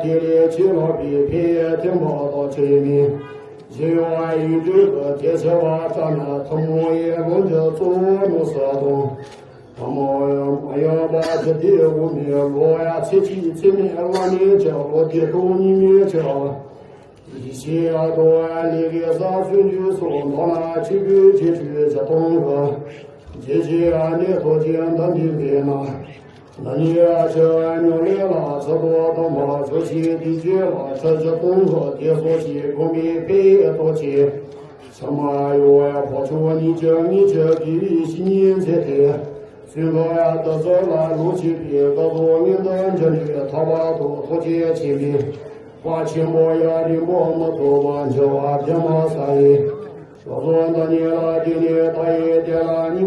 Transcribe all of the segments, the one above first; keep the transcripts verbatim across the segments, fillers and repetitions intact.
དེ་ལས་ཕྱི་ལོག་པའི་ཕན་ཡོན་ཐེམ་པ་དང་ཆོས་མིན་གཞན་ཡང་ཡུལ་དུས་ཀྱི་དེ་ཆེ་བ་ལྟར་ན་ཐུན་མོང་བའི་ལུང་གི་གཙོ་བོ་ནོ་ས་དང་། ཐུན་མོང་བའི་མ་ཡིན་པ་ཇི་སྟེ་དབུ་མའི་ལོ་ཡ་ཚེ་གཅིག་ཚེ་མེད་བླ་མེད་ཀྱི་ལོ་དེ་དང་གཉིས་མེད་ཀྱི། ཡེ་ཤེས་ཡར་དོ་ལས་ཀའི་ས་བཙུན་རྒྱུད་སོགས་མདོར་ན་ཆོས་ཀུན་རྗེས་འཇུག་བཞི་སྟོང་གི་རྗེས་ཀྱི་གནས་ཐོབ་ཅིང་དམ་པའི་དཔེར་ན། ན་ནིང་ཕྱི་ཉོ་ལེ་ལ་ཚ་ཏོ་དམ་པ་ཆོས་ཀྱི་བདེ་སྤྱོད་ལ་ཚ་བཞི་སྟོང་གི་དེ་སོགས་ཀྱི་གོང་མའི་དཔེ་ཐོག་ཆེ། ཕྱི་མ་ཡོ་ཡ་ཕོ་ཆུ་ཉིད་ཀྱི་ངེས་ཀྱི་དགེ་བའི་བཤེས་གཉེན་མཛད་དེ། སུན་ཁ་ཡ་ཏི་ཙི་ལ་ལོ་ཆེ་བའི་བཀའ་ཐོག་ངན་ཏན་འཇམ་པའི་ཐག་པ་ཐོག་ཐོག་ཆེ་ཆེ་བའི། དཔའ་ཆེན་པོ་ཡ་རིང་པོ་མ་ཐོགས་པ་འཇམ་བ་བདེ་མ་ས་ཡི། ལོ་ཚོ་འདི་ཉིད་ལ་བརྟེན་ནས་ད་ཡི་དེ་ལ།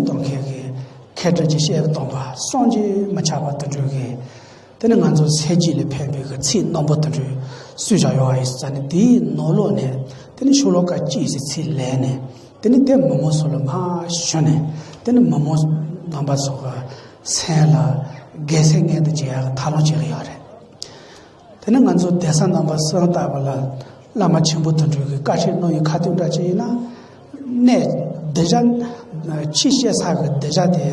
གཏོང་མཁན་གྱི་མཁས་གྲུབ་ཀྱི་བཤད་པ་སྟོང་པ་བསམ་གྱིས་མི་ཁྱབ་པ་དུད་འགྲོ་གི་ དེ་ནི་ང་ཚོ་ཚེ་གཅིག་ལ་ཕན་པའི་གི་ཚིག་རྣོན་པོ་དེ་འདྲ་གསུངས་བཞག་ཡོད་པ་ཡིན་ཙང་ནི། དེའི་ནང་ལོགས་ནས་དེ་ནི་ཤོ་ལོ་ཀ་གཅིག་ཙམ་ཚིག་ལེན་ནས། དེ་ནི་དེ་མི་མང་ཚོ་ལ་མར་ཞུས་ནས། དེ་ནི་མི་མང་རྣམ་པ་ཚོ་གི་སེམས་ལ་དགའ་སེམས་མངོན་དུ་བྱེད་ཡག་གི་ཐབས་ལམ་བྱེད་ཀྱི་ཡོད་རེད། དེ་ནི་ང་ཚོ་གདན་ས་རྣམ་པ་གསུམ་ལྟ་བུ་ལ་བླ་མ་ཆེན་པོ་དེ་འདྲ་གིས་བཀའ་ཆད་གནང་བའི་ཁ་ཐུག་འདྲ་ཅིག་ཡིན་ན། གནས་འདི་བཞག་ཆོས་བཤད་ས་གི་འདི་བཞག་དེ་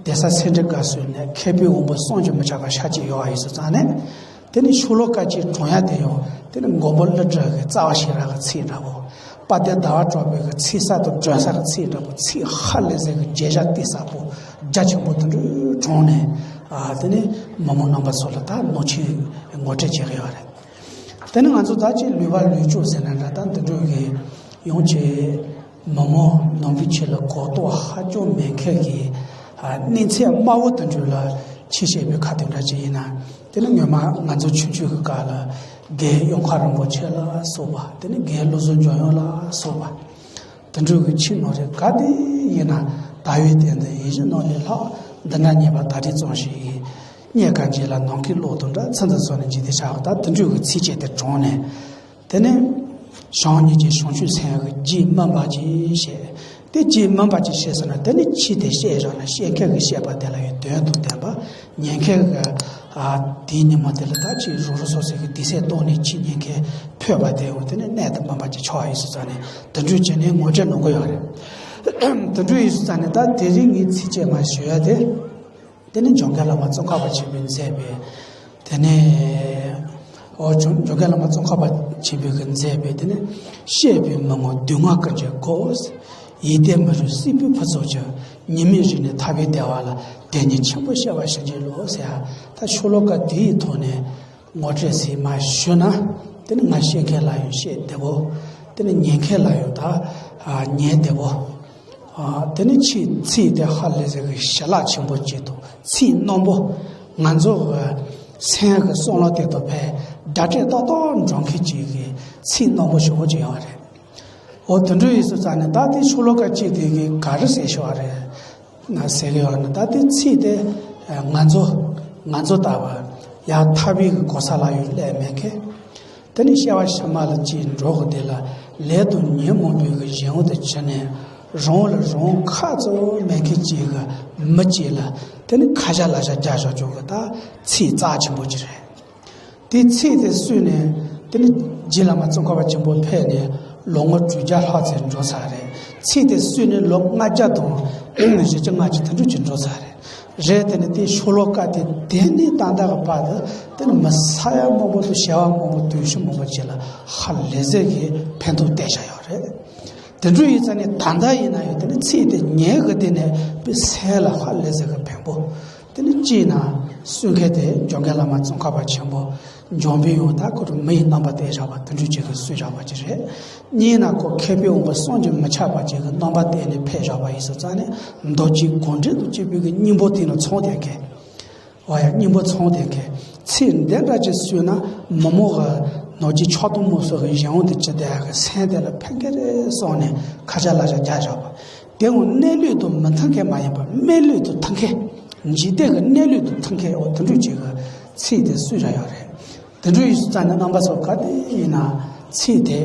གདན་ས་སེ་འབྲས་དགའ་གསུམ་ནས་མཁས་པའི་དབང་པོ་བསམ་གྱིས་མི་ཁྱབ་པ་ཤར་གྱི་ཡོད་པ་ཡིན་ཙང་ནས། དེ་ནི་ཤོ་ལོ་ཀ་གཅིག་དྲངས་ཡག་དེ་ཡང་དེ་ནི་མགོན་པོ་ཀླུ་སྒྲུབ་ཀྱི་རྩ་བ་ཤེས་རབ་ཀྱི་ཚིག་འདྲ་པོ། དཔལ་ལྡན་ཟླ་བ་གྲགས་པའི་གི་ཚིག་གསར་དུ་སྒྲོན་གསལ་གྱི་ཚིག་འདྲ་པོ། ཚིག་ཧ་ལས་ཟེར་གི་རྒྱན་ཞབས་ཏོག་གསལ་པོ་རྒྱ་ཆེན་པོ་དེ་འདྲ་དྲངས་ནས། ཨ། དེ་ནི་མི་མང་རྣམ་པ་ཚོ་ལ་ད་ནོར་འཁྲུལ་ངོ་སྤྲོད་བྱེད་ཀྱི་ཡོད་རེད། དེ་ནི་ང་ཚོ་ད་ཅིག་ལུས་པ་ལུས་སྤྱོད་ཟེར་ན་འདྲ། ད་འདི་འདྲ་གི་ཡང་ཅིག་མི་མང་ནང་པའི་ཆོས་ལ་གོ་རྟོགས་ཧ་ཅང་མེད་མཁན་གྱི། ཨ། གནས་ཚད་དམའ་བོ་དེ་འདྲ་ལ་ཆོས་བཤད་པའི་ཁ་ཐུག་འདྲ་ཅིག་ཡིན་ན། དེ་ནི་སྔོན་མ་ང་ཚོ་ཆུང་ཆུང་གི་སྐབས་ལ་རྒན་གཡང་ཁ་རིན་པོ་ཆེ་ལ་སོགས་པ། དེ་ནི་རྒན་བློ་བཟང་འཇམ་དབྱངས་ལ་སོགས་པ། དེ་འདྲ་གི་ཆོས་ནང་རེ་ག་དེ་ཡིན་ན། ཟླ་བའི་སྟེང་དུ་ཡིད་བཞིན་ནོར་ལས་ལྷག་འདི་འདྲ་རྙེད་པ་ད་རེས་ཙམ་ཞིག་རྙེད་དཀའ་འགྱེལ་ལ་ནམ་མཁའི་གློག་དང་འདྲ། ཚིག་འདི་གསོལ་ནས་འཇིག་རྟེན་ཆགས་པ། ད་དེ་འདྲ་གི་ཚིགས་བཅད་དེ་དྲངས་ནས། དེ་ནས་བྱམས་སྙིང་རྗེ་བྱང་ཆུབ་སེམས་ཀྱི་རྒྱུད་སྨིན་པ་ཅིག་བཤད། དེ་རྒྱུད་སྨིན་པ་ཅིག་བཤད་ཟེར་ན། དེ་ནི་ཆོས་དེ་བཤད་བཞག་ན་བཤད་མཁན་གྱིས་བཤད་པ་དེ་ལ་ཡང་དོན་དང་ལྡན་པ། ཉན་མཁན་གྱིས། ཨ། དེའི་ཉིན་མོ་དེ་ལ་ད་ཅིག་རང་རང་སོ་སོ་གི་དུས་ཚོད་བཏང་ནས་ཆོས་ཉན་མཁན་ཕོད་པ་དེ་ཡང་དེ་ནི་གནད་དུ་སྨིན་པ་ཅིག་ཆགས་ཡོད་ས་ཙང་ནས། དེ་འདྲ་བྱས་ནས་ངོ་སྤྲོད་གནང་གི་ཡོད་རེད། དེ་འདྲ་ཡོད་ས་ཙང་ནས། ད་དེ་རིང་ངས་ཚིགས་བཅད་མར་ཞུ་ཡ་དེ། དེ་ནི་འཇམ་མགོན་བླ་མ་ཙོང་ཁ་པ་ཆེན་པོས་མཛད་པའི། དེ་ནི། ཨོ། འཇམ་འཇམ་མགོན་བླ་མ་ཙོང་ཁ་པ་ཆེན་པོས་མཛད་པའི། དེ་ནི་བཤད་པའི་མི་ངོ་སྡུག་བསྔལ་ཀུན་གྱི་སྒོ། ཡིད་བརྟན་མི་རུང་སྲིད་པའི་ཕུན་ཚོགས་ཀྱི། ཉི་མའི་རིགས་ནི་ཐར་པའི་བདེ་བ་ལ། དེ་ཉིད་ཆེན་པོ་བཤད་པ་བྱིན་གྱིས་རློབས་ཟེར་ཡ། ད་ཤོ་ལོ་ཀ་དེའི་ཐོག་ནས་ངོ་སྤྲོད་ཟིན་མར་ཞུས་ན། དེ་ནི་ང་བཤད་མཁན་ལ་ཡང་བཤད་བདེ་པོ། དེ་ནི་ཉན་མཁན་ལ་ཡང་ད། ཨ། ཉན་བདེ་པོ། ཨ། དེ་ནི་ཆོས་ཚིག་དེ་ཧ་ལས་ཟེར་གི་ཞལ་ལག་ཆེན་པོ་ཅིག་དང་། ཚིག་རྣོན་པོ། ང་ཚོ་གི་སེམས་ཀྱི་བསམ་བློ་དེ་དང་ཕར་སྒྲ་དྲག་ཏོག་ཏོག་འགྲོ་མཁན་ཅིག་གི་ཚིག་རྣོན་པོ་ཞེ་པོ་ཅིག་ཡོད་རེད། འོ། དེ་འདྲ་ཡིན་ས་ཙང་ནས། ད་དེ་ཤོ་ལོ་ཀ་གཅིག་དེ་གིས་ག་རེ་ཟེར་ཤོག་རེད་ན་ཟེར་གི་ཡོད་ན། ད་དེ་ཚིག་དེ་ང་ཚོ་ང་ཚོ་ལྟ་བུ་ཡར་ཐར་པའི་གི་གོ་ས་ལ་ཡང་སླེབས་མེད་མཁན། དེ་ནི་སྐྱེ་བ་ཕྱི་མ་ལ་ཅིག་འགྲོ་གི་དེ་ལ་ལས་དང་ཉོན་མོངས་པའི་གི་གཞན་དབང་དུ་གྱུར་ནས། རང་ལ་རང་ཁག་ཙམ་མེད་མཁན་ཅིག་གི་མི་ཅིག་ལ། དེ་ནི་ཁ་ཞ་ལག་ཞ་རྒྱག་བཞག་ཆོག་གི་ད་ཚིག་རྩ་ཆེན་པོ་ཅིག་རེད། དེ་ཚིག་དེ་གསུངས་ནས། དེ་ནི་རྗེ་བླ་མ་ཙོང་ཁ་པ་ཆེན་པོ་ཕེབས་ནས་ལོ་ངོ་དྲུག་བརྒྱ་ལྷག་ཙམ་འགྲོ་ཚར་རེད། ཚིག་དེ་གསུངས་ནས་ལོ་ལྔ་བརྒྱ་དང་བཞི་བཅུ་ལྔ་བཅུ་དེ་འདྲ་ཅིག་འགྲོ་ཚར་རེད། རེད། དེ་ནི་དེ་ཤོ་ལོ་ཀ་དེ་དེ་ནས་ད་ལྟ་གི་བར་དུ་དེ་ནི་མི་ས་ཡ་མང་པོ་དང་བྱ་བ་མང་པོ་དང་གཞི་མང་པོ་ཅིག་ལ་ཧ་ལས་ཟེར་གི་ཕན་ཐོགས་སྟེར་བཞག་ཡོད་རེད། དེ་འདྲ་ཡིན་ཙང་ནས་ད་ལྟ་ཡིན་ན་ཡང་དེ་ནི་ཚིག་དེ་ཉན་གི་དེ་ནས་པའི་སེམས་ལ་ཧ་ལས་ཟེར་གི་ཕན་པོ། དེ་ནི་ཅིའི་ན་གསུང་མཁན་དེ་འཇམ་མགོན་བླ་མ་ཙོང་ཁ་པ་ཆེན་པོ། འཇམ་པའི་དབྱངས་ད་ཁོ་རང་མི་ཡི་རྣམ་པ་སྟོན་བཞག་པ་དེ་འདྲ་ཅིག་གི་གསུང་བཞག་པ་ཅིག་རེད། གཉིས་ན་ཁོ་མཁས་པའི་དབང་པོ་བསམ་གྱིས་མི་ཁྱབ་པ་ཅིག་གི་རྣམ་པ་སྟོན་ནས་ཕེབས་བཞག་པ་ཡིན་ས་ཙང་ནས། མདོ་རྒྱུད་དགོངས་འགྲེལ་དང་བཅས་པའི་གི་སྙིང་པོ་དེ་ནི་ཚང་བསྡད་མཁན། འོ་ཡ། སྙིང་པོ་ཚང་བསྡད་མཁན། ཚིག་འདི་འདྲ་ཅིག་གསུངས་ན་མི་མང་གི་ནོར་གྱི་ཆགས་སྡང་དམར་གསོད་ཀྱི་གཞན་དབང་དུ་གྱུར་བསྡད་ཡག་གི་སེམས་དེ་ལ་ཕན་གི་རེད་བསམ་ནས་ཁ་ཞ་ལག་ཞ་རྒྱག་བཞག་པ། དེ་འོ་གནས་ལུགས་དང་མི་མཐུན་མཁན་མ་ཡིན་པར་སྨྲས་ལུགས་དང་མཐུན་མཁན། འཇིག་རྟེན་གྱི་གནས་ལུགས་དང་མཐུན་མཁན། འོ་དེ་འདྲ་ཅིག་གི་ཚིག་དེ་གསུངས་བཞག་ཡོད་རེད། དེ་འདྲ་ཡིན་ཙང་ནས་རྣམ་པ་ཚོ་ག་དེ་ཡིན་ན་ཚིག་དེ་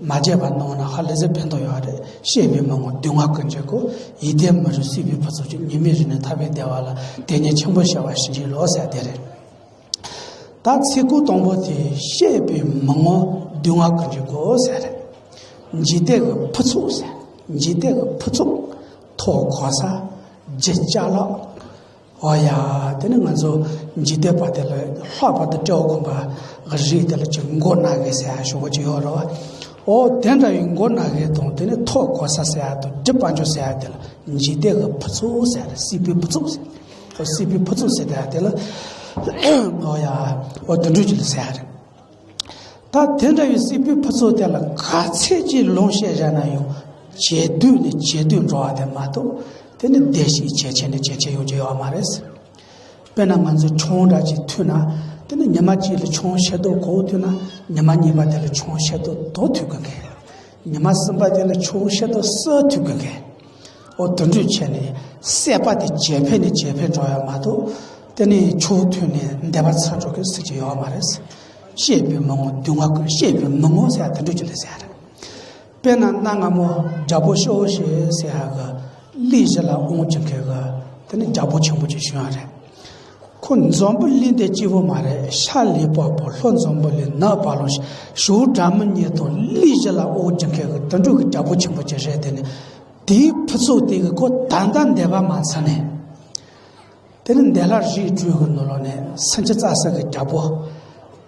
མ་བརྗེད་པ་གནང་ན་ཧ་ལས་ཟེར་ཕན་ཐོགས་ཡོད་རེད། བཤད་པའི་མི་ངོ་སྡུག་བསྔལ་ཀུན་གྱི་སྒོ། ཡིད་བརྟན་མི་རུང་སྲིད་པའི་ཕུན་ཚོགས་ཀྱི། ཉི་མའི་རིགས་ནི་ཐར་པའི་བདེ་བ་ལ། དེ་ཉིད་ཆེན་པོ་བཤད་པ་བྱིན་གྱིས་རློབས་ཟེར་དེ་རེད། ད་ཚིག་རྐང་དང་པོ་དེ་བཤད་པའི་མི་ངོ་སྡུག་བསྔལ་ཀུན་གྱི་སྒོ་ཟེར་རེད། འཇིག་རྟེན་གྱི་ཕུན་ཚོགས་ཟེར། འཇིག་རྟེན་གྱི་ཕུན་ཚོགས། ཐོབ་གོ་ས། རྒྱུ་ཅ་ལག། འོ་ཡ། དེ་ནི་ང་ཚོ་འཇིག་རྟེན་པ་དེ་ལ་ལྷག་པར་དུ་སྤྲེའུ་ཁོམ་པ་གི་རིགས་དེ་ལ་ཅིག་མགོ་ན་གི་ཟེར་ཡ་ཞུ་གི་ཅིག་ཡོད་རེད་བ། འོ་དེ་འདྲ་བའི་མགོ་ན་གི་དང་། དེ་ནི་ཐོབ་གོ་ས་ཟེར་ཡ་དང་། སྒྲུབ་པ་འཇུག་ཟེར་ཡ་དེ་ལ་འཇིག་རྟེན་གྱི་ཕུན་ཚོགས་ཟེར། སྲིད་པའི་ཕུན་ཚོགས་ཟེར། སྲིད་པའི་ཕུན་ཚོགས་ཟེར་ཡ་དེ་ལ། འོ་ཡ། འོ་དེ་འདྲ་ཅིག་ལ་ཟེར་ཡ་རེད། ད་དེ་འདྲ་བའི་སྲིད་པའི་ཕུན་ཚོགས་དེ་ལ་ག་ཚད་ཅིག་ལོངས་སྤྱད་བཞག་ན་ཡང་ཇེ་སྡུག་ནས་ཇེ་སྡུག་འགྲོ་བ་དེ་མ་གཏོགས། དེ་ནི་བདེ་ཞིང་ཇེ་ཆེ་ནས་ཇེ་ཆེ་ཡོང་རྒྱུ་ཡོད་མ་རེད། དཔེར་ན་ང་ཚོ་ཆང་འདྲ་ཅིག་འཐུང་ན། དེ་ནི་ཉི་མ་གཅིག་ལ་ཆང་ཤ་རྡོག་གང་འཐུང་ན། ཉི་མ་གཉིས་པ་དེ་ལ་ཆང་ཤ་རྡོག་དོ་འཐུང་དགོས་མཁན། ཉི་མ་གསུམ་པ་དེ་ལ་ཆང་ཤ་རྡོག་གསུམ་འཐུང་དགོས་མཁན། འོ་དེ་འདྲ་བྱས་ནས་སྲེད་པ་དེ་ཇེ་འཕེལ་ནས་ཇེ་འཕེལ་འགྲོ་ཡ་མ་གཏོགས། དེ་ནས་ཆུ་བོ་ཐོན་ནས་འདས་པ་ཚར་འགྲོ་གི་ཟེར་གྱི་ཡོད་མ་རེད། བཤད་པའི་མི་ངོ་སྡུག་བསྔལ་ཀུན། བཤད་པའི་མི་ངོ་ཟེར་ཡ་དེ་འདྲ་ཅིག་ལ་ཟེར་ཡ་རེད། དཔེར་ན་གནའ་སྔ་མོ་རྒྱལ་པོ་ཤོ་བོ་ཤེ་ཟེར་ཡ་གི་གླིང་བཞི་ལ་དབང་བྱེད་མཁན་གི་དེ་ནི་རྒྱལ་པོ་ཆེན་པོ་ཅིག་བྱུང་བ་རེད། ཁོ་འཛམ་བུ་གླིང་འདི་གཅིག་པོ་མ་རེད། ཤར་ལུས་འཕགས་པོ། ལྷོ་འཛམ་བུ་གླིང་། ནུབ་བ་ལང་སྤྱོད། བྱང་སྒྲ་མི་སྙན་དང་གླིང་བཞི་ལ་དབང་བྱེད་མཁན་གི་དེ་འདྲ་གི་རྒྱལ་པོ་ཆེན་པོ་ཅིག་རེད། དེ་ནི་དེའི་ཕུན་ཚོགས་དེ་གི་ཁོ་ད་ལྟ་འདས་པ་མ་ཚར་ནས། དེ་ནི་འདས་ལྷ་རིགས་དྲུག་གི་ནང་ལོགས་ནས་སེམས་ཅན་རྩ་གསུམ་གྱི་རྒྱལ་པོ།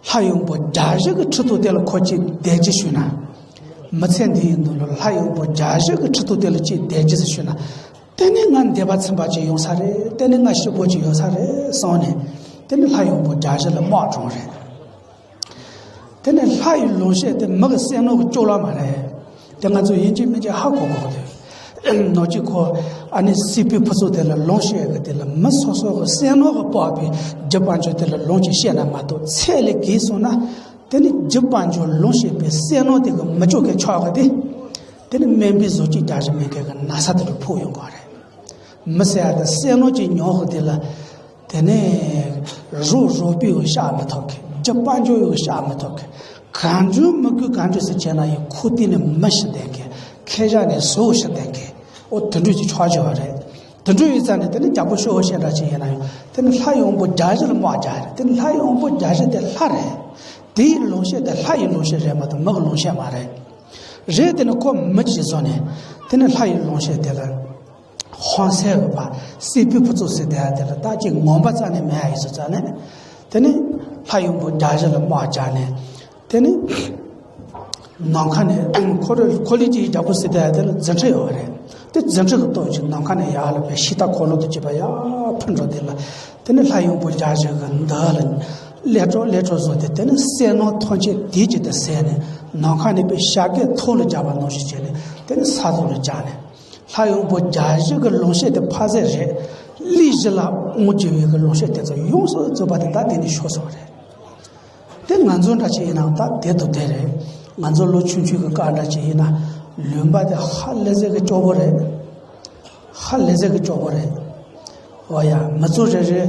ལྷ་ཡང་པོ་བརྒྱ་བཞི་གི་ཁྲི་ཐོག་དེ་ལ་ཁོ་ཅིག་བསྡད་རྗེས་ཞུས་ན། མི་ཚེ་འདི་ཡི་ནང་ལོགས་ལྷ་ཡང་པོ་བརྒྱ་བཞི་གི་ཁྲི་ཐོག་དེ་ལ་ཅིག་བསྡད་རྗེས་ཞུས་ན། དེ་ནི་ང་འདས་པ་ཚིམ་པ་ཅིག་ཡོང་ས་རེད། དེ་ནི་ང་སྐྱིད་པོ་ཅིག་ཡོང་ས་རེད་བསམ་ནས། དེ་ནི་ལྷ་ཡང་པོ་བརྒྱ་བཞི་ལ་དམག་དྲངས་རེད། དེ་ནས་ལྷ་ཡི་ལུང་བཤད་དེ་མི་གི་སེམས་ནང་གི་སྐྱོ་ལ་མ་རེད། དེ་ང་ཚོ་ཡིན་གཅིག་མིན་གཅིག་ཧ་གོ་དགོས་ཀྱི་འདུག་ནོར་གཅིག་ཁོ་ཨ་ནི་སྲིད་པའི་ཕུན་ཚོགས་དེ་ལ་ལུང་བཤད་གི་དེ་ལ་མི་སོ་སོ་གི་སེམས་ནང་གི་དཔག་པའི་རྒྱུ་དཔལ་འབྱོར་དེ་ལ་ལུང་ཅིག་བཤད་ན་མ་གཏོགས་ཚད་ལས་བརྒལ་སོང་ན། དེ་ནི་རྒྱུ་དཔལ་འབྱོར་ལུང་བཤད་པའི་སེམས་ནང་དེ་གི་མི་སྐྱོ་མཁན་ཆགས་གི་དེ། དེ་ནི་དམན་པའི་གཟུགས་ཅན་རྒྱ་ཆེ་མེད་མཁན་གི་ན་ཚ་དེ་ལ་ཕོག་ཡོང་གི་རེད། མི་ཟེར་ཡ་དེ་སེམས་ནང་གི་མྱོང་གི་དེ་ལ། དེ་ནས་རོགས་རོགས་པས་ཡང་བཤགས་མི་ཐུབ་མཁན། རྒྱུ་དཔལ་འབྱོར་ཡང་བཤགས་མི་ཐུབ་མཁན། གང་འདྲ་མི་དགོས་གང་འདྲ་ཟེར་བྱས་ན་ཡང་ཁོ་དེ་ནི་མི་ཤི་བསྡད་མཁན། ཁེ་བཞག་ནས་བཟོ་ཤི་བསྡད་མཁན། འོ་དེ་འདྲ་ཅིག་ཆགས་བྱུང་བ་རེད། དེ་འདྲ་ཡིན་ཙང་ནས་དེ་ནི་རྒྱལ་པོ་ཤོ་བོ་ཤེ་འདྲ་ཅིག་ཡིན་ན་ཡང་དེ་ནི་ལྷ་ཡང་པོ་བརྒྱ་བཞི་ལ་དམག་རྒྱག་རེད། དེ་ནི་ལྷ་ཡང་པོ་བརྒྱ་བཞི་དེ་ལྷ་རེད། དེའི་ལུང་བཤད་དེ་ལྷ་ཡི་ལུང་བཤད་རེད་མ་གཏོགས་མི་གི་ལུང་བཤད་མ་རེད། རེད། དེ་ནི་ཁོ་མི་ཅིག་བཟོ་ནས་དེ་ནི་ལྷ་ཡི་ལུང་བཤད་དེ་ལ། ཧོན་སེ་གི་བ་སྲིད་པའི་ཕུན་ཚོགས་ཟེར་དེ་ཡ་དེ་ལ་ད་ཅིག་ངོམ་པ་རྩ་ནས་མེད་ཡ་ཡིན་སོང་ཙང་ནས། དེ་ནི་ལྷ་ཡང་པོ་བརྒྱ་བཞི་ལ་དམག་རྒྱག་ནས། དེ་ནི་ནམ་མཁའ་ནས་ཁོ་རེ་ཁོ་ལས་ཀྱི་རྒྱལ་པོ་ཟེར་དེ་ཡ་དེ་ལ་འཛིན་ཁྲི་ཡོད་རེད། དེ་འཛིན་ཁྲི་གི་སྟོབས་ཀྱིས་ནམ་མཁའ་ནས་ཡར་ལ་བའི་ཤིང་རྟ་འཁོར་ལོ་དང་བཅས་པ་ཡར་འཕུར་འགྲོ་དེ་ལ། དེ་ནི་ལྷ་ཡང་པོ་བརྒྱ་བཞི་གི་མདུན་ལ་ཀླད་ཀོར་ཀླད་ཀོར་བཟོས་ཏེ། དེ་ནི་སེམས་ནང་ཐམས་ཅད་དེ་ཅིག་ཏུ་ཟད་ནས། ནམ་མཁའ་ནས་བའི་ཞབས་སྐད་ཐོག་ལ་རྒྱག་པ་ནང་བཞིན་བྱས་ནས་དེ་ནི་ས་ཐོག་ལ་རྒྱག་ནས། ལྷ་ཡང་པོ་བརྒྱ་བཞི་གི་ལུང་བཤད་དེ་ཕར་ཟད་རེད། གླིང་བཞི་ལ་དབང་བསྒྱུར་བའི་གི་ལུང་བཤད་དེ་ཚོ་ཡོངས་སུ་རྫོགས་པ་དེ་ད་དེ་ནས་ཤོར་སོང་བ་རེད། དེ་ང་ཚོ་འདྲ་ཅིག་ཡིན་ནའང་ད་དེ་དང་དེ་རེད། ང་ཚོ་ལོ་ཆུང་ཆུང་གི་སྐབས་འདྲ་ཅིག་ཡིན་ན་ལུང་པ་དེ་ཧ་ལས་ཟེར་གི་སྐྱོ་པོ་རེད། ཧ་ལས་ཟེར་གི་སྐྱོ་པོ་རེད། འོ་ཡ། མི་ཚོ་རེ་རེ་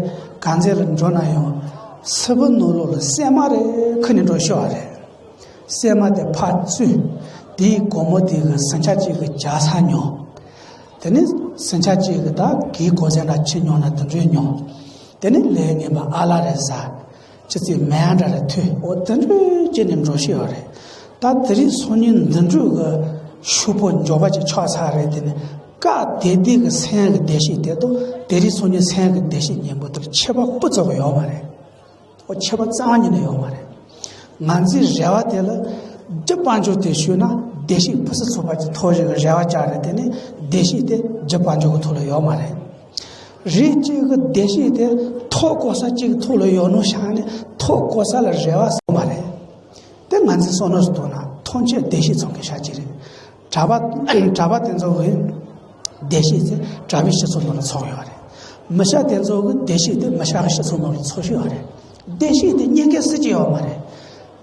གང་ཚེ་ལ་འགྲོ་ན་ཡང་སྲིན་པོ་ནང་ལོགས་ལ་སྲན་མ་རེ་ཁུར་ནས་འགྲོ་ཤོར་བ་རེད། སྲན་མ་དེ་ཕར་བཙུགས། དེའི་སྒོར་མོ་དེ་གི་ཟིང་ཆ་གཅིག་གི་རྒྱག་ས་ཉོ། དེ་ནས་ཟིང་ཆ་གཅིག་གི་ད་གའི་གོ་ཟན་འདྲ་ཁྱེར་ཉོ་ན་དེ་འདྲའི་ཉོ། དེ་ནས་ལས་ངན་པ་ཨ་ལ་རེ་ཟ། ཅི་ཙི་མེ་འདྲ་རེ་ཐོས། འོ་དེ་འདྲའི་བྱས་ནས་འགྲོ་ཤེས་པ་རེད། ད་དེ་རིང་སང་ཉིན་འདི་འདྲའི་གི་ཕྱུག་པོ་མགྱོགས་པ་ཅིག་ཆགས་ཚར་རེད། དེ་ནས་སྐབས་དེ་དུས་ཀྱི་སེམས་ཀྱི་བདེ་སྐྱིད་དེ་དང་དེ་རིང་སང་ཉིན་སེམས་ཀྱི་བདེ་སྐྱིད་ཉིན་པོ་དེར་ཁྱད་པར་སྤུ་ཙམ་ཡོད་མ་རེད། འོ་ཁྱད་པར་རྩ་བ་ཉིད་ནས་ཡོད་མ་རེད། ང་ཚོའི་རེ་བ་དེ་ལ་རྒྱུ་དཔལ་འབྱོར་དེ་ཞུས་ན་བདེ་སྐྱིད་ཕུན་སུམ་ཚོགས་པ་ཅིག་ཐོབ་རེ་གི་རེ་བ་བཅངས་རེད། དེ་ནས་བདེ་སྐྱིད་དེ་རྒྱུ་དཔལ་འབྱོར་གྱི་ཐོག་ལ་ཡོད་མ་རེད། རིགས་གཅིག་གི་བདེ་སྐྱིད་དེ་ཐོབ་དགོས་ས་གཅིག་གི་ཐོག་ལ་ཡོད་ནོ་ཤག་ནས་ཐོབ་དགོས་ས་ལ་རེ་བ་བཟོ་མ་རེད། དེ་ང་ཚོའི་བསམ་བློ་ཞིག་གཏོང་ན་ཐམས་ཅད་བདེ་སྐྱིད་ཚང་མཁན་ཤག་གཅིག་རེད། གྲྭ་པ་གྲྭ་པ་དེ་ཚོ་གི་བདེ་སྐྱིད་དེ་གྲྭ་པའི་སྤྱི་ཚོགས་ནང་ལ་ཚོགས་ཡོད་རེད། མི་ཤག་དེ་ཚོ་གི་བདེ་སྐྱིད་དེ་མི་ཤག་གི་སྤྱི་ཚོགས་ནང་ལ་ཚོགས་ཤིག་ཡོད་རེད། བདེ་སྐྱིད་དེ་རྙེད་མཁན་སུ་གཅིག་ཡོད་མ་རེད།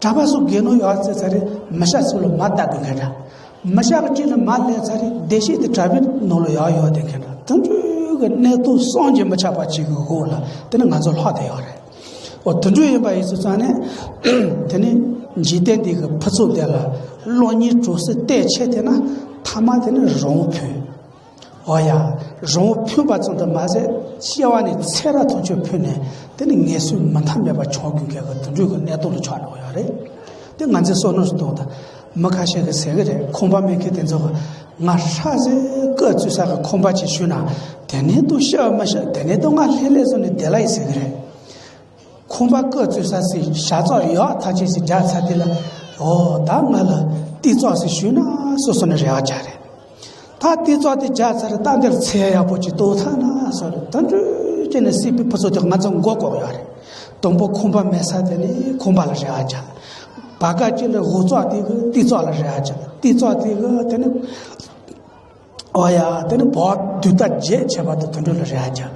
གྲྭ་པ་ཚོ་དགེ་སློང་ཡོད་ཚེ་ཚ་རེད། མི་ཤག་ཚོ་ལ་མ་ལྟ་དགོས་མཁན་འདྲ། མི་ཤག་གཅིག་ལ་མ་ལས་ཚར་རེད། བདེ་སྐྱིད་དེ་གྲྭ་པའི་ནང་ལ་ཡག་ཡོད་དེ་མཁན་འདྲ། དེ་འདྲའི་གི་གནས་སྟངས་བསམ་གྱིས་མི་ཁྱབ་པ་ཅིག་གི་འོག་ལ་དེ་ནི་ང་ཚོ་ལྷག་བསྡད་ཡོད་རེད། འོ་དེ་འདྲ་ཡིན་པ་ཡིན་ཚུལ་ཙང་ནས་དེ་ནི་འཇིག་རྟེན་འདི་གི་ཕུན་ཚོགས་དེ་ལ་གློག་བརྙན་གྲུ་གསུམ་བལྟས་ཆེ་དེ་ན་ཐ་མ་དེ་ནི་རང་དབང་ཕུལ། འོ་ཡ། རང་དབང་ཕུལ་བ་ཙམ་དུ་མ་ཟད་སྐྱེ་བ་ནས་ཚེ་རབས་ཐམས་ཅད་ཕུལ་ནས་དེ་ནི་ངལ་གསོ་མི་མཐའ་མེད་པ་བྱུང་དགོས་མཁན་གྱི་དེ་འདྲའི་གི་གནས་སྟངས་ལ་ཆགས་འགྲོ་གི་ཡོད་རེད། དེ་ང་ཚོས་བསམ་བློ་ཞིག་གཏོང་དང་། མི་ཁ་ཤས་ཀྱིས་ཟེར་གི་རེད། ཁང་པ་མེད་མཁན་དེ་ཚོ་གི་ང་ཧྲ་ཟེར་སྐུ་བཙུགས་ས་གི་ཁང་པ་ཅིག་ཞུས་ན་དེ་ནས་དུ་ཤི་བ་མི་ཤི་དེ་ནས་དུ་ང་ལྷོད་ལྷོད་བཟོ་ནས་བསྡད་ལ་ཡིན་ཟེར་གི་རེད། ཁང་པ་བརྐོས་བཙུགས་ས་སི་ཞག་ཚགས་ཡག་ཐག་ཆོད་ཅིག་རྒྱག་ཚར་དུས་ལ། འོ་ད་ང་ལ་ཏི་ཙོག་ཟིག་ཞུས་ན་སོ་སོ་ནས་རེ་བ་བྱ་རེད། ད་ཏི་ཙོག་དེ་རྒྱག་ཚར་ད་འདིར་ཚེ་ཡག་པོ་ཅིག་གཏོང་ཐུབ་ན་སོ་རེད། ད་འདྲ་བྱས་ནས་སྲིད་པའི་ཕུན་ཚོགས་དེ་ང་ཚོ་མགོ་སྐོར་ཡོད་རེད། དང་པོ་ཁང་པ་མེད་ས་དེ་ནས་ཁང་པ་ལ་རེ་བ་བྱ། བར་སྐབས་ཅིག་ལ་འོ་ཙོག་དེ་གི་ཏི་ཙོག་ལ་རེ་བ་བྱ། ཏི་ཙོག་དེ་གི་དེ་ནས། ཨོ་ཡ། དེ་ནི་བོད་དུས་ད་རྗེས་ཆེ་བ་དང་དུད་འགྲོ་ལ་རེ་བ་བྱ།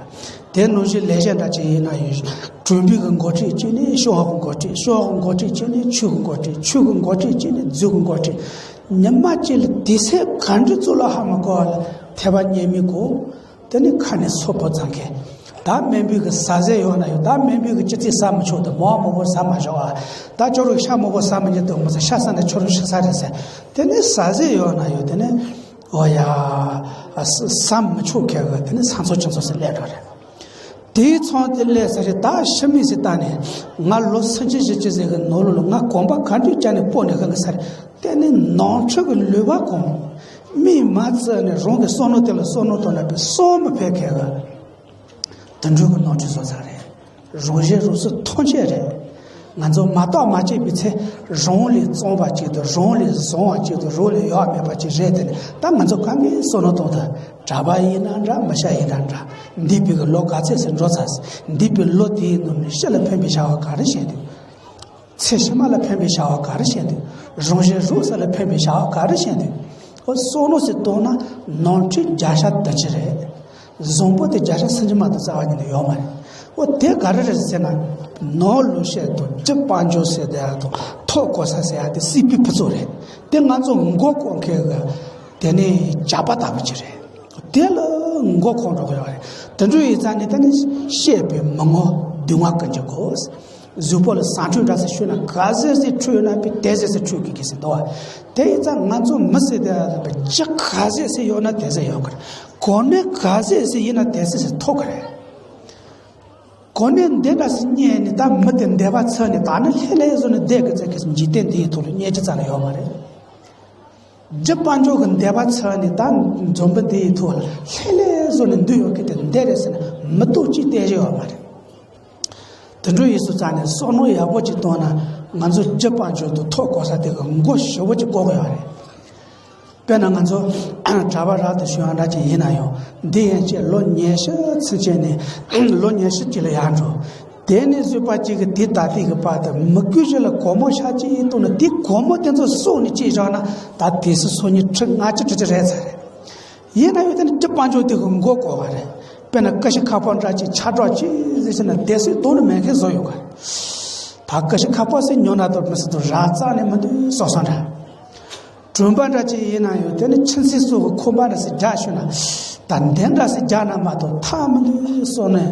དེ་ནང་བཞིན་ལས་གཞན་འདྲ་ཅིག་ཡིན་ན་ཡིན། གྲོང་པའི་གི་འགོ་ཁྲིད་ཅིག་ནི་ཤོག་གི་འགོ་ཁྲིད། ཤོག་གི་འགོ་ཁྲིད་ཅིག་ནི་ཆུ་གི་འགོ་ཁྲིད། ཆུ་གི་འགོ་ཁྲིད་ཅིག་ནི་རྫི་གི་འགོ་ཁྲིད། ཉི་མ་གཅིག་ལ་དུས་ཚོད་ག་འདྲ་ཚོད་ལ་ཧ་མ་གོ་བ་ལ་ཐེ་བ་ཉེ་མི་གོ། དེ་ནི་ཁ་ནས་སོ་པོ་ཙང་གེ། ད་ ད་སྨན་པའི་གི་ཟ་ཟས་ཡོད་ན་ཡོད། ད་སྨན་པའི་གི་ཅི་ཙི་ཟ་མི་ཆོག་ད། མོག་མོག་པོ་ཟ་མ་ཆོག་ཨ། ད་ཅོ་རུ་ཤ་མོག་པོ་ཟ་མི་ཉན་ད། མོ་ཟ་ཤ་ཟ་ན་ཅོ་རུ་ཤ་ཟ་རེད་ཟེར། དེ་ནི་ཟ་ཟས་ཡོད་ན་ཡོད། དེ་ནི་ཨོ་ཡ་ཟ་མི་ཆོག་ཁེ་གི་དེ་ནི་ས་མཚོ་ཅི་མཚོ་ཟེར་སླེབས་འགྲོ་རེད། དེའི་ཚང་དེ་སླེབས་ས་རེད། ད་ཤི་མི་ཟེར་ད་ནི་ང་ལོ་སུམ་ཅུ་བཞི་བཅུ་ཟེར་གི་ནོར་ལུ་ལ་ང་གོམ་པ་ག་འདྲ་བརྒྱབ་ནས་སྤོ་ནས་གི་ས་རེད། དེ་ནི་ནང་ཁྲོལ་གི་ལུས་པ་གང་མིས་མ་བཙལ་ནས་རང་གི་བསམ་མནོ་དེ་ལ་བསམ་མནོ་བཏང་ན་པའི་སོ་མི་ཕེབས་ཁེ་གི། དུད་འགྲོ་གི་ནང་ཆོས་བཟོ་ཚར་རེད། རང་གཞན་རང་སོ་ཐམས་ཅད་རེད། ང་ཚོ་མ་གཏོགས་མ་སྐྱེས་པའི་ཚེ་རང་ལས་གཙང་བ་གཅིག་དང་རང་ལས་བཟང་བ་གཅིག་དང་རང་ལས་ཡག་མེད་པ་གཅིག་རེད། དེ་ནི་ད་ང་ཚོ་གང་གི་བསམ་མནོ་གཏོང་ཐུབ། གྲྭ་པ་ཡིན་ན་འདྲ་མི་ཤ་ཡིན་ན་འདྲ། འདས་པའི་གི་ལོ་ག་ཚད་ཟིག་འགྲོ་ཚར་སོང་། འདས་པའི་ལོ་དེའི་ནང་ནས་ཤི་ལ་ཕན་པའི་བྱ་བ་ག་རེ་བྱས་འདུག་ཚེ་ཕྱི་མ་ལ་ཕན་པའི་བྱ་བ་ག་རེ་བྱས་འདུག་རང་གཞན་རང་སོ་ལ་ཕན་པའི་བྱ་བ་ག་རེ་བྱས་འདུག་ཨོ་བསམ་མནོ་ཟེར་གཏོང་ན་ནོར་འཁྲུལ་བརྒྱ་ཆ་དགུ་བཅུ་རེད། བཟང་པོ་དེ་བརྒྱ་ཆ་སུམ་ཅུ་མ་གཏོགས་རྩ་བ་ཉིད་ནས་ཡོད་མ་རེད། ཨོ་དེ་ག་རེ་རེད་ཟེར་ན། ནོར་ལུག་ཤེད་དང་རྒྱུ་དཔལ་འབྱོར་ཟེར་དེ་ཡ་དང་ཐོབ་གོ་ས་ཟེར་ཡ་དེ་སྲིད་པའི་ཕུན་ཚོགས་རེད། དེ་ང་ཚོ་མགོ་སྐོར་མཁན་གི་དེ་ནི་ཇག་པ་ལྟ་བུ་ཅིག་རེད། དེ་ལ་མགོ་འཁོར་འགྲོ་གི་ཡོད་རེད། དེ་འདྲ་ཡིན་ཙང་ནི་དེ་ནི་བཤད་པའི་མི་ངོ་སྡུག་བསྔལ་ཀུན་གྱི་སྒོ། གཟུགས་པོ་ལ་ཟ་འཕྲུག་འདྲ་ཟེར་ཤོད་ན་ག་ཟེར་ཟེར་འཕྲུག་ཡོད་ན་པའི་དེ་ཟེར་ཟེར་འཕྲུག་གི་གི་ཟེར་འདུག་བ། དེ་ཡིན་ཙང་ང་ཚོ་མི་ཟེར་དེ་ལ་ལ་པའི་ཇི་ག་ཟེར་ཟེར་ཡོད་ན་དེ་ཟེར་ཡོད་གི་རེད། གོ་གནས་ག་ཟེར་ཟེར་ཡིན་ན་དེ་ཟེར་ཟེར་ཐོབ་གི་རེད། གོ་གནས་འདི་འདྲ་ཟེར་རྙེད་ནས་ད་མི་དེ་འདོད་པ་ཚོས་ནས་ད་ནི་ལྷོད་ལྷོད་བཟོ་ནས་བསྡད་གི་ཚེ་གི་འཇིག་རྟེན་འདིའི་ཐོག་ལ་རྙེད་ཀྱི་རྩ་ནས་ཡོད་མ་རེད། རྒྱུ་དཔལ་འབྱོར་གྱི་འདོད་པ་ཚོས་ནས་ད་འཛམ་བུ་འདིའི་ཐོག་ལ་ལྷོད་ལྷོད་བཟོ་ནས་འདུས་ཡོད་གི་དེ་འདི་རེད་ཟེར་ནས་མི་ཐུབ་ཅིག་བལྟས་ཀྱི་ཡོད་མ་རེད། དེ་འདྲ་ཡིན་སོང་ཙང་ནས་བསམ་མནོ་ཡག་པོ་ཅིག་བཏང་ན་ང་ཚོ་རྒྱུ་དཔལ་འབྱོར་དུ་ཐོབ་གོ་ས་དེ་གི་མགོ་ཞེ་པོ་ཅིག་སྐོར་གི་ཡོད་རེད། དཔེར་ན་ང་ཚོ་གྲྭ་པ་རབ་ཏུ་བྱུང་བ་འདྲ་ཅིག་ཡིན་ན་ཡང་འདི་ཡན་ཆད་ལོ་ཉི་ཤུ་ཚུན་ཆད་ནས་ལོ་ཉི་ཤུ་ཅིག་ལ་ཡར་འགྲོ། དེ་ནས་བཟོས་པ་གཅིག་གི་དེ་ད་ལྟའི་གི་བར་དུ་མི་དགོས་ཞིག་ལ་སྒོར་མོ་ཤ་གཅིག་གཏོང་ན་དེ་སྒོར་མོ་དེ་ཚོ་བསྲུབས་ནས་གཅིག་བཞག་ན་ད་དེ་སུ་སོ་ཉིས་ཁྲི་ལྔ་བཅུ་ཁྲི་ཁྲི་རེད་ཚར་རེད། ཡིན་ན་ཡང་དེ་ནི་རྒྱུ་དཔལ་འབྱོར་དེ་གི་མགོ་སྐོར་བ་རེད། དཔེར་ན་ཀུ་ཤུ་ཁ་པར་འདྲ་ཅིག་ཆ་གྲགས་ཅིག་ཟེར་ན་དེ་སུས་དོ་ནི་མེད་མཁན་བཟོ་ཡོད་ག་རེད། ད་ཀུ་ཤུ་ཁ་པར་ཟེར་ཉོ་ན་དོ་མི་སྲིད་དོ་རག་རྩ་ནས་མི་འདུག་བཟོ་སོང་འདྲ། གྲོན་པ་འདྲ་ཅིག་ཡིན་ན་ཡང་དེ་ནི་ཁྱིམ་མཚེས་སོ་གི་ཁོམ་པ་འདྲ་ཟེར་རྒྱག་ཤོད་ན། ད་འདི་འདྲ་ཟེར་རྒྱག་ན་མ་གཏོགས་ཐབས་མི་འདུག་བཟོ་ནས།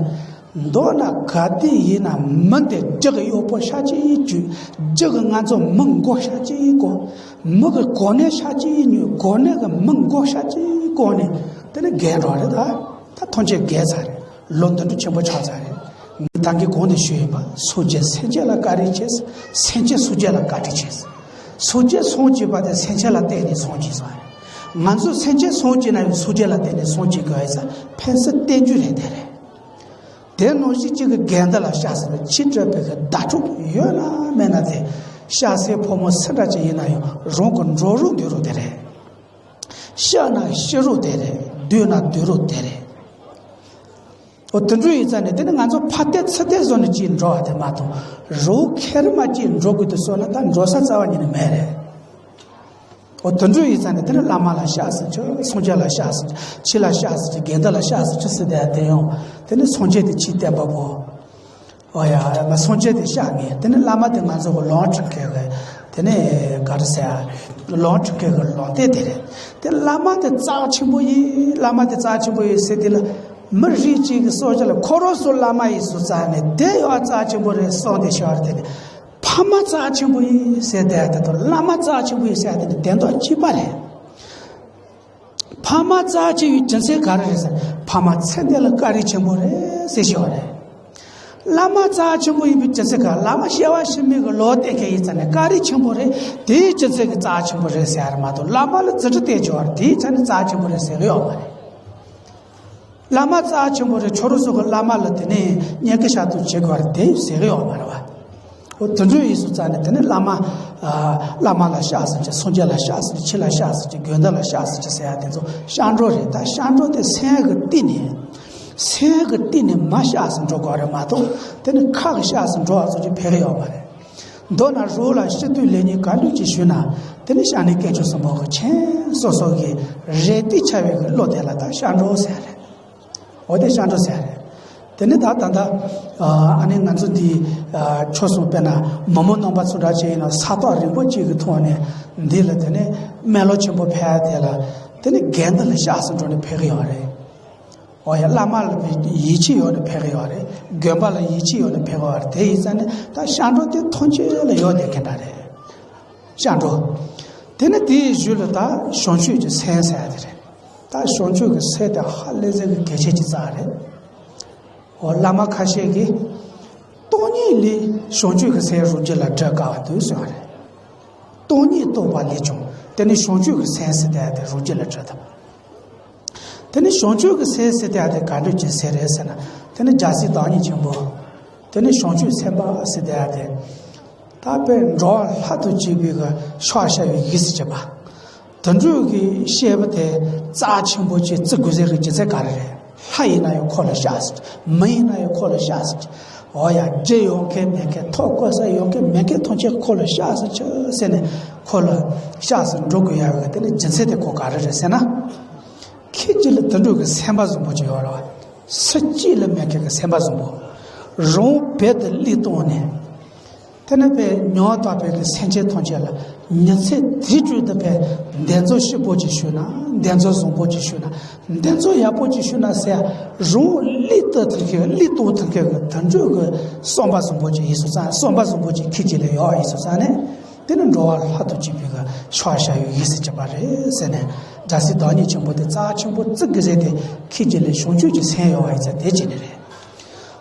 མདོར་ན་ག་དུས་ཡིན་ན་མི་འདི་རྒྱུ་གི་གཡོག་པོ་ཤ་གཅིག་བཅུག་རྒྱུ་གི་ང་ཚོ་མི་མགོ་ཤ་གཅིག་སྐོར། མི་གི་གོ་གནས་ཤ་གཅིག་ཉོས། གོ་གནས་གི་མི་མགོ་ཤ་གཅིག་སྐོར་ནས་དེ་ནི་རྒས་འགྲོ་རེད་ད། ད་ཐམས་ཅད་རྒས་ཚར་རེད། ལོ་འདི་འདྲ་ཆེན་པོ་ཆགས་ཚར་རེད། ངས་ད་གིན་གོང་དུ་ཞུས་ཡིན་པ་སངས་རྒྱས་སེམས་ཅན་ལ་བཀའ་དྲིན་ཆེ། སེམས་ཅན་སངས་རྒྱས་ལ་བཀའ་དྲིན་ཆེ། སངས་རྒྱས་སངས་རྒྱས་པ་དེ་སེམས་ཅན་ལ་བརྟེན་ནས་སངས་རྒྱས་སོང་རེད། ང་ཚོ་སེམས་ཅན་སངས་རྒྱས་ན་ཡང་སངས་རྒྱས་ལ་བརྟེན་ནས་སངས་རྒྱས་དགོས་ཡ་ས་ཕན་སེམས་བརྟན་རྒྱུ་རེད་དེ་རེད། དེ་ནང་བཞིན་གཅིག་གི་དགེ་འདུན་ལ་ཤ་ཟེར་ན་ཕྱི་དྲོ་པའི་གི་ཟླ་དྲུག་ཡོད་ན་མེད་ན་དེ་ཤ་ཟེར་ཕོ་མོ་སུ་འདྲ་ཅིག་ཡིན་ན་ཡང་རང་གི་འགྲོ་རུང་འདུག་རུང་དེ་རེད། ཤི་ན་ཤི་རུང་དེ་རེད། སྡོད་ན་སྡོད་རུང་དེ་རེད། འོ་དེ་འདྲ་ཡིན་ཙང་ནས་དེ་ནི་ང་ཚོ་ཕར་བལྟས་ཚུར་བལྟས་བཟོ་ནས་ཅིག་འགྲོ་བ་དེ་མ་གཏོགས་རོགས་ཁེར་མ་ཅིག་འགྲོ་དགོས་དུ་བཟོ་ན་ད་འགྲོ་ས་རྩ་བ་ཉིད་ནས་མེད་རེད། འོ་དེ་འདྲ་ཡིན་ཙང་ནས་དེ་ནི་བླ་མ་ལ་ཤ་ཟེར་རྒྱུ་སངས་རྒྱས་ལ་ཤ་ཟེར་རྒྱུ་ཕྱི་ལ་ཤ་ཟེར་རྒྱུ་དགེ་འདུན་ལ་ཤ་ཟེར་རྒྱུ་ཟེར་དེ་དེ་ཡང་དེ་ནི་སངས་རྒྱས་དེ་ཕྱིའི་བསྟན་པ་པོ། ཨོ་ཡ། མ་སངས་རྒྱས་དེ་ཤ་ངེས། དེ་ནི་བླ་མ་དེ་ང་ཚོ་གི་ལོངས་སྤྲོད་མཁན་གི། དེ་ནི་ག་རེ་ཟེར་ཡ། ལོངས་སྤྲོད་མཁན་གི་ལོངས་སྤྱོད་དེ་རེད། དེ་བླ་མ་དེ་རྩ་ཆེན་པོ་ཡིན། བླ་མ་དེ་རྩ་ཆེན་པོ་ཡིན་ཟེར་དེ་ལ། མི་རིགས་གཅིག་གི་སྲོག་ཆགས་ལ་ཁོ་རང་ཚོ་བླ་མ་ཡིན་སོང་ཙང་ནས་དེ་ཡང་རྩ་ཆེན་པོ་རེད་གསུངས་ཏེ་ཤོར་དེ་ནི། ཕ་མ་རྩ་ཆེན་པོ་ཡིན་ཟེར་དེ་དེ་དང་བླ་མ་རྩ་ཆེན་པོ་ཡིན་ཟེར་དེ་ནི་དོན་དག་གཅིག་པ་རེད། ཕ་མ་རྩ་ཆེ་བའི་རྒྱུ་མཚན་ག་རེ་རེད་ཟེར། ཕ་མ་ཚེ་འདི་ལ་བཀའ་དྲིན་ཆེན་པོ་རེད་ཟེར་ཞུ་བ་རེད། བླ་མ་རྩ་ཆེན་པོ་ཡིན་པའི་རྒྱུ་མཚན་ག་བླ་མ་སྐྱེ་བ་ཕྱི་མའི་གི་ལོ་བསྟན་མཁན་ཡིན་ཙང་ནས་བཀའ་དྲིན་ཆེན་པོ་རེད། དེའི་རྒྱུ་མཚན་གྱིས་རྩ་ཆེན་པོ་རེད་ཟེར་ཡ་རེད་མ་གཏོགས་བླ་མ་ལ་རྫུ་འཕྲུལ་བསྟན་ཆོག་རེད། དེའི་ཆ་ནས་རྩ་ཆེན་པོ་རེད་ཟེར་གི་ཡོད་མ་རེད། བླ་མ་རྩ་ཆེན་པོ་རེད། ཁྱོད་རང་ཚོ་གི་བླ་མ་ལ་དེ་ནས་བསྙེན་བཀུར་ཞབས་ཏོག་བྱེད་དགོས་རེད་དེ་ཟེར་གི་ཡོད་མ་རེད་བ། འོ་དེ་འདྲ་ཡིན་སོང་ཙང་ནས་དེ་ནི་བླ་མ། ཨ། བླ་མ་ལ་ཤ་ཟེར་གྱི་སངས་རྒྱས་ལ་ཤ་ཟེར་གྱི་ཕྱི་ལ་ཤ་ཟེར་གྱི་དགེ་འདུན་ལ་ཤ་ཟེར་གྱི་ཟེར་ཡ་དེ་ཚོ་ཤ་འགྲོ་རེད། ད་ཤ་འགྲོ་དེ་སེམས་ཀྱི་གཏིང་ནས། སེམས་ཀྱི་གཏིང་ནས་མ་ཤ་ཟེར་འགྲོ་དགོས་རེད་མ་གཏོགས་དེ་ནི་ཁ་གི་ཤ་ཟེར་འགྲོ་བ་ཚོ་ཅིག་ཕེབས་ཀྱི་ཡོད་མ་རེད། མདོར་ན་རོགས་ལ་སྤྱི་འཐུས་ལས་གཉེར་ག་འདྲ་ཅིག་ཞུས་ན་དེ་ནི་སྐྱབས་གནས་དཀོན་མཆོག་གསུམ་པོ་གི་མཁྱེན་སོ་སོ་གི་རེ་ལྟོས་འཆའ་བའི་གི་བློ་དེ་ལ་ད་ཤ་འགྲོ་ཟེར་རེད། འོ་དེ་ཤ་འགྲོ་ཟེར་རེད། དེ་ནི་ད་ད་ལྟ་ཨ་ནི་ང་ཚོ་འདི་ཆོས་སོང་དཔེར་ན་མི་མང་རྣམ་པ་ཚོ་འདྲ་བྱས་ཡིན་ན་ས་ཐག་རིང་པོ་གཅིག་གི་ཐོག་ནས་འདི་ལ་དེ་ནི་སྨན་བླ་ཆེན་པོ་ཕེབས་དེ་ལ་དེ་ནི་དགེ་འདུན་ལ་ཤ་ཟེར་འགྲོ་ནས་ཕེབས་གི་ཡོད་རེད། འོ་ཡ། བླ་མ་ལ་ཡིད་ཆེས་ཡོད་ནས་ཕེབས་ཀྱི་ཡོད་རེད། དགོན་པ་ལ་ཡིད་ཆེས་ཡོད་ནས་ཕེབས་ཀྱི་ཡོད་རེད། དེ་ཡིན་ཙང་ནི་ད་ཤག་འགྲོ་དེ་མཐོང་ཆོས་ལ་ཡོད་བསྡད་མཁན་འདྲ་རེད། ཤག་འགྲོ། དེ་ནི་དེའི་གཞུག་ལ་ད་བྱང་ཆུབ་ཀྱི་སེམས་ཟེར་ཡ་དེ་རེད། ད་བྱང་ཆུབ་ཀྱི་སེམས་དེ་ཧ་ལས་ཟེར་གི་གལ་ཆེ་ཅིག་རྩ་རེད། འོ། བླ་མ་ཁ་ཤས་ཀྱིས་སྟོང་ཉིད་ལས་བྱང་ཆུབ་ཀྱི་སེམས་རབ་རྒྱས་ལ་འགྲེལ་དཀའ་བ་འདུག་ཟེར་བ་རེད། སྟོང་ཉིད་རྟོགས་པ་ལས་ཀྱང་དེ་ནི་བྱང་ཆུབ་ཀྱི་སེམས་ཟེར་དེ་དེ་རབ་རྒྱས་ལ་འགྲེལ་ཐུབ། དེ་ནི་བྱང་ཆུབ་ཀྱི་སེམས་ཟེར་དེ་དེ་ག་འདྲ་ཅིག་སེམས་རེད་ཟེར་ན། དེ་ནི་རྒྱལ་སྲས་བདག་ཉིད་ཆེན་པོ། དེ་ནི་བྱང་ཆུབ་སེམས་དཔའ་ཟེར་དེ་དེ། ད་དཔེ་འགྲོ་བ་ལྷ་དང་བཅས་པའི་གི་ཕྱག་བྱ་བའི་ཡིད་ཟེར་བྱེད་པ། དེ་འདྲ་གི་བཤད་པ་དེ་རྩ་ཆེན་པོ་ཅིག་བརྩི་དགོས་ཟེར་གི་རྒྱུ་མཚན་ག་རེ་རེད། ལྷ་ཡིན་ན་ཡང་ཁོ་ལ་ཤག་ཟེར། མི་ཡིན་ན་ཡང་ཁོ་ལ་ཤག་ཟེར། འོ་ཡ། རྒྱུ་ཡོད་མཁན་མེད་མཁན། ཐོབ་གོ་ས་ཡོད་མཁན་མེད་མཁན་ཐམས་ཅད་ཁོ་ལ་ཤག་ཟེར་ཆོག་ཟེར་ནས། ཁོ་ལ་ཤག་ཟེར་འགྲོ་དགོས་ཡ་གི་དེ་ནི་རྒྱུ་མཚན་དེ་ཁོ་ག་རེ་རེད་ཟེར་ན། ཁྱེད་ཀྱི་ལ་དེ་འདྲ་གི་སེམས་པ་བཟང་པོ་ཅིག་ཡོད་རེད་བ། སུ་གཅིག་ལ་མེད་མཁན་གི་སེམས་པ་བཟང་པོ། རང་རྦད་དེ་བློས་བཏང་ནས། དེ་ནི་དཔེ་མྱོང་བ་དག་པའི་གི་སེམས་ཅན་ཐམས་ཅད་ལ་ཉིན་མཚན་དུས་དྲུག་ཏུ་དཔེ་འདི་ཚོ་སྐྱིད་པོ་ཅིག་བྱུང་ན། འདི་ཚོ་བཟང་པོ་ཅིག་བྱུང་ན། འདི་ཚོ་ཡག་པོ་ཅིག་བྱུང་ན་ཟེར། རང་བློས་བཏང་ཐུབ་མཁན། བློས་གཏོང་ཐུབ་མཁན་གི་དེ་འདྲ་གི་བསམ་པ་བཟང་པོ་ཅིག་ཡིན་སོང་ཙང་། བསམ་པ་བཟང་པོ་ཅིག་ཁྱེད་ཀྱི་ལ་ཡོད་ཡིན་སོང་ཙང་ནས། དེ་ནི་འགྲོ་བ་ལྷ་དང་བཅས་པའི་གི་ཕྱག་བྱ་བའི་ཡིད་ཟེར་བྱེད་པ་རེད་ཟེར་ནས། རྒྱལ་སྲས་བདག་ཉིད་ཆེན་པོ་དེ་རྩ་ཆེན་པོ་བརྩི་གི་རེད་དེ། ཁྱེད་ཀྱི་ལ་བྱང་ཆུབ་ཀྱི་སེམས་ཡོད་པ་ཡིན་ཙང་དེ་བྱས་ནས་རེད།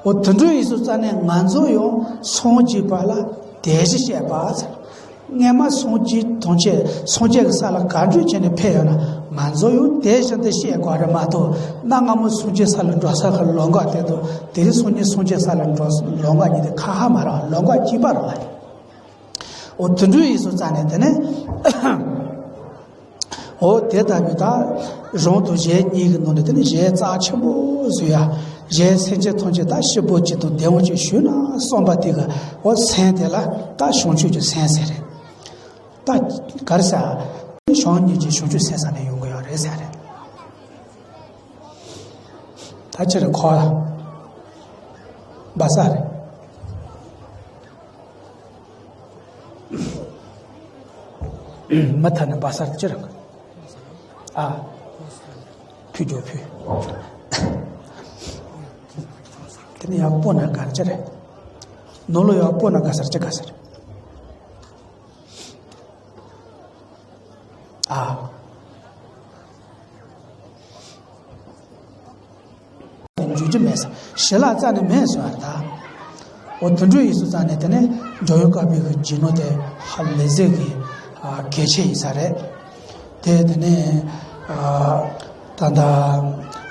འོ། དེ་འདྲ་ཡིན་སོང་ཙང་ནས་ང་ཚོ་ཡང་སངས་རྒྱས་པ་ལ་དེ་བཞིན་གཤེགས་པ་ཟེར། སྔས་མ་སངས་རྒྱས་ཐམས་ཅད། སངས་རྒྱས་ཀྱི་ས་ལ་ག་འདྲ་བྱས་ནས་ཕེབས་ཡོད་ན། ང་ཚོ་ཡང་དེ་བཞིན་དུ་གཤེགས་དགོས་རེད་མ་གཏོགས། གནའ་སྔ་མོ་སངས་རྒྱས་ས་ལ་འགྲོ་ས་གི་ལམ་ཁ་དེ་དང་། དེ་རིང་སང་ཉིན་སངས་རྒྱས་ས་ལ་འགྲོ་ལམ་ཁ་གཉིས་དེ་ཁ་ཧ་མ་རེད། ལམ་ཁ་གཅིག་པ་རེད་བ། འོ། དེ་འདྲ་ཡིན་སོང་ཙང་ནས་དེ་ནས། འོ། དེ་ལྟ་བུའི་ད་རང་དང་གཞན་གཉིས་ཀྱི་ནང་ནས་དེ་ནི་གཞན་རྩ་ཆེན་པོ་བཟོ་ཡ། གཞན་སེམས་ཅན་ཐམས་ཅད་ད་སྐྱིད་པོ་ཅིག་དང་བདེ་བ་ཅིག་བྱུང་ན་བསམ་པ་དེ་གི། འོ། སེམས་དེ་ལ་ད་བྱང་ཆུབ་ཀྱི་སེམས་ཟེར་རེད། ད་ག་རེ་ཟེར། བྱང་སྙིང་རྗེ་བྱང་ཆུབ་སེམས་ཟེར་ནས་ཡོང་གི་ཡོད་རེད་ཟེར་རེད། ད་ཅི་རེད། ཁོ་སྦ་ས་རེད། མུ་མཐུད་ནས་སྦ་ས་རེད། ཅི་རེད། ཨ། ཕུད་རྒྱོབ་ཕུད། དེ་ནས་ཡར་སྤོ་ན་དགའ་རེད། ཅི་རེད། ནང་ལོགས་ཡར་སྤོ་ན་དགའ་ས་རེད། ཅི་དགའ་ས་རེད། ཨ། འཇུག་རྒྱུ་མེད་ས། ཞི་ལྷག་རྩ་ནས་མེད་ཟེར་བ་རེད་ད། འོ། དེ་འདྲ་ཡིན་སོང་ཙང་ནས་དེ་ནས་འཇམ་དབྱངས་དཀར་པོའི་གི་རྗེས་གནང་དེ་ཧ་ལས་ཟེར་གི། ཨ། གལ་ཆེ་ཡིན་ས་རེད། དེ་དེ་ནས། ཨ། ད་ལྟ་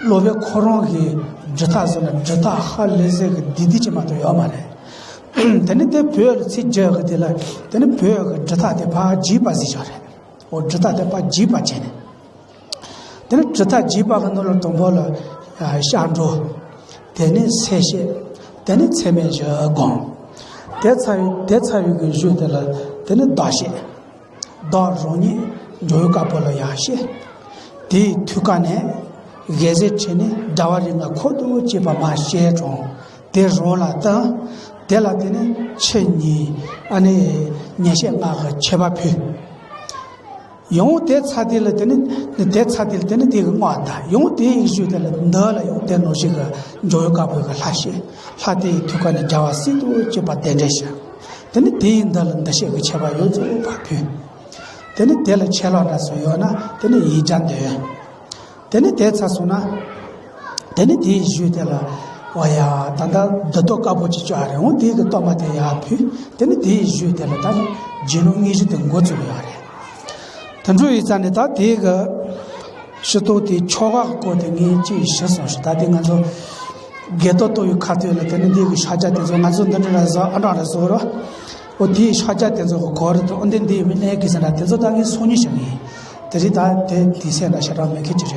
སློབ་དཔོན་ཁོ་རང་གི་འབྲི་སྟེགས་བཟོ་ན་འབྲི་སྟེགས་ཧ་ལས་ཟེར་གི་འདི་འདི་ཅིག་མ་གཏོགས་ཡོད་མ་རེད། དེ་ནས་དེ་བོད་ལ་ཚིག་བརྒྱབ་གི་དེ་ལ། དེ་ནས་བོད་གི་འབྲི་སྟེགས་དེ་ཕར་བརྗེས་པ་ཟེར་ཆོག་རེད། འོ། འབྲི་སྟེགས་དེ་ཕར་བརྗེས་པ་བྱས་ནས། དེ་ནས་འབྲི་སྟེགས་བརྗེས་པ་གི་ནང་ལ་དང་པོ་ལ་ཤར་འགྲོ། དེ་ནས་གསལ་བཤད། དེ་ནས་ཚད་མེད་བཞི་སྒོམ། དེ་ཚར་བའི་དེ་ཚར་བའི་གི་གཞུག་དེ་ལ་དེ་ནས་བདག་བཤད། བདག་རང་ཉིད་འཇམ་དབྱངས་དཀར་པོ་ལ་ཡར་བཤད། དེའི་ཐུགས་ཀ་ནས་རྒྱལ་སྲས་ཁྲིད་ནས་རྒྱལ་བ་རིགས་ལྔ་འཁོར་དུ་བཅས་པ་མར་བཤད་དྲངས། དེ་རང་ལ་བསྟན། དེ་ལ་དེ་ནས་ཆུ་གཉིས། ཨ་ནི་ཉེར་ཞག་ལྔ་གི་མཆོད་པ་ཕུལ། ཡང་དེ་ཚར་དེ་ལ་དེ་ནི། དེ་ཚར་དེ་ལ་དེ་ནི་དེ་གི་སྔགས་བཟླས། ཡང་དེའི་གཞུག་དེ་ལ་འདི་ལ་ཡང་དེ་ནང་བཞིན་གི་འཇམ་དབྱངས་དཀར་པོའི་གི་ལྷ་བཤད། ལྷ་དེའི་ཐུགས་ཀ་ནས་རྒྱལ་བ་སྲས་དང་བཅས་པ་གདན་འདྲེན་ཞུ། དེ་ནི་དེའི་མདུན་ལ་འདི་བཤད་ཀྱི་མཆོད་པ་ཡོངས་རྫོགས་པ་ཕུལ། དེ་ནི་དེ་ལ་ཆད་ལྷག་འདྲ་སོགས་ཡོད་ན་དེ་ནི་ཡིག་བརྒྱ་འདོན། དེ་ནི་དེ་ཚར་སོང་ན། དེ་ནི་དེའི་གཞུག་དེ་ལ། འོ་ཡ། ད་ལྟ་འདི་ཏོ་དཀར་པོ་ཅིག་བཅོ་ཨ་རེད། འོ། དེའི་གི་གཏོར་མ་དེ་ཡར་ཕུལ། དེ་ནི་དེའི་གཞུག་དེ་ལ་ད་ནི་རྗེས་གནང་དངོས་གཞི་དེ་འགོ་བཙུགས་ཡོད་རེད། དེ་འདྲ་ཡིན་ཙང་ནི་ད་དེའི་གི་ཕྱི་ཏོག་དེའི་ཆོ་ག་སྐོར་དེ་ངས་ཅིག་ཞུས་སོང་ཞིག་ད་དེ་ང་ཚོ་སྒལ་ཏོ་གཏོར་བའི་ཁ་ཐུག་ལ་དེ་ནི་འདི་གི་ཕྱག་རྒྱ་དེ་ཚོ་ང་ཚོ་འདི་འདྲ་ར་བཟོ། ཨ་འདྲ་ར་བཟོ་རོ། འོ། དེའི་ཕྱག་རྒྱ་དེ་ཚོ་གི་གོ་རེ་དང་། འོ། འདི་འདི་མི་གནས་གི་ཟེར་ན་དེ་ཚོ་ད་ངས་སང་ཉིན་བཤད་གི་ཡིན། དེ་རིང་ད་དེ་དེ་སེམས་ལ་ཞེ་དྲག་མེད་མཁན་ཅིག་